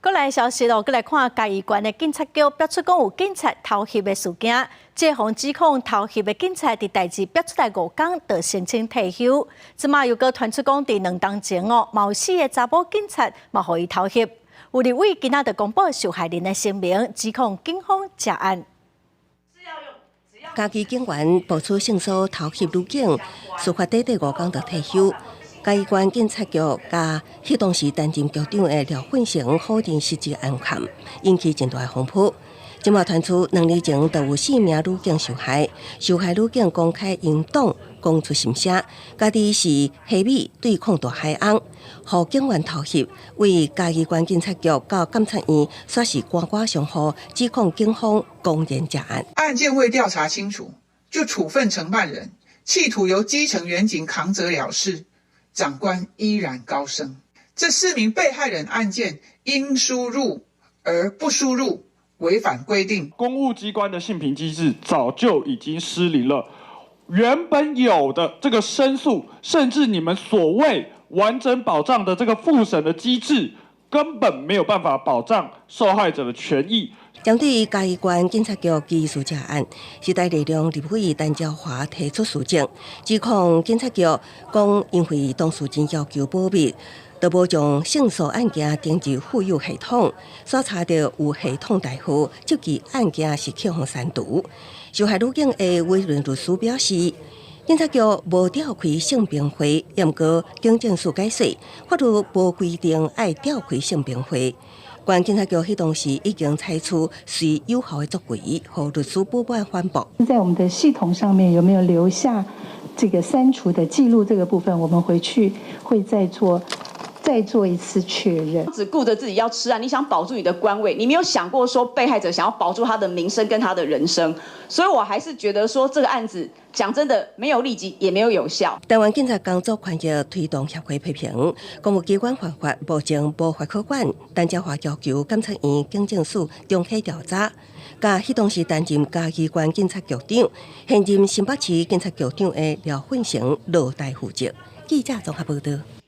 閣來消息咯，閣來看嘉義縣的警察局爆出講有警察偷翕的事件，這項指控偷翕的警察佇代誌爆出來5工就申請退休，這馬又閣傳出講佇2冬前哦，嘛有四个查某警察嘛予伊偷翕。有立委今仔就公布受害人的姓名，指控警方詐案。嘉義警員爆出性騷偷翕女警，事發短短5工就退休。嘉義縣警察局佮彼當時擔任局長的廖奮成否認失職案件，引起真大風波。這馬傳出2年前就有四名女警受害，受害女警公開𪜶擋講出心聲，家己是黑米對抗大海翁，予警員偷翕，對嘉義縣警察局到監察院，煞是官官相護，指控警方公然詐案。案件未調查清楚就處分承辦人，企圖由基層員警扛責了事。長官依然高升，這四名被害人案件應輸入而不輸入，違反規定。公務機關的信評機制早就已經失靈了，原本有的這個申訴，甚至你們所謂完整保障的這個複審的機制，根本沒有辦法保障受害者的權益。針對嘉義縣警察局疑似詐案，時代力量立委陳昭華提出辭職，指控警察局講因為當事人要求保密，都無將性騷案件登入戶有系統，所查著有系統代號，這起案件是予刪除。受害女警的委任律師表示，警察局無召開性平會，毋過警政署解釋，法律無規定愛召開性平會。縣警察局彼當時已經採取隨有效的作為，予律師不滿反駁。在我們的系統上面有沒有留下這個刪除的記錄？這個部分我們回去會再做一次確認。只顧着自己要吃啊！你想保住你的官位，你沒有想過說被害者想要保住他的名聲跟他的人生。所以我還是覺得說這個案子講真的沒有立即，也沒有有效。台灣警察工作權益推動協會批評，公務機關犯法目前無法可管。陳昭華要求監察院、警政署重啟調查，佮彼當時擔任嘉義縣警察局長、現任新北市警察局長的廖奮成落台負責。記者綜合報道。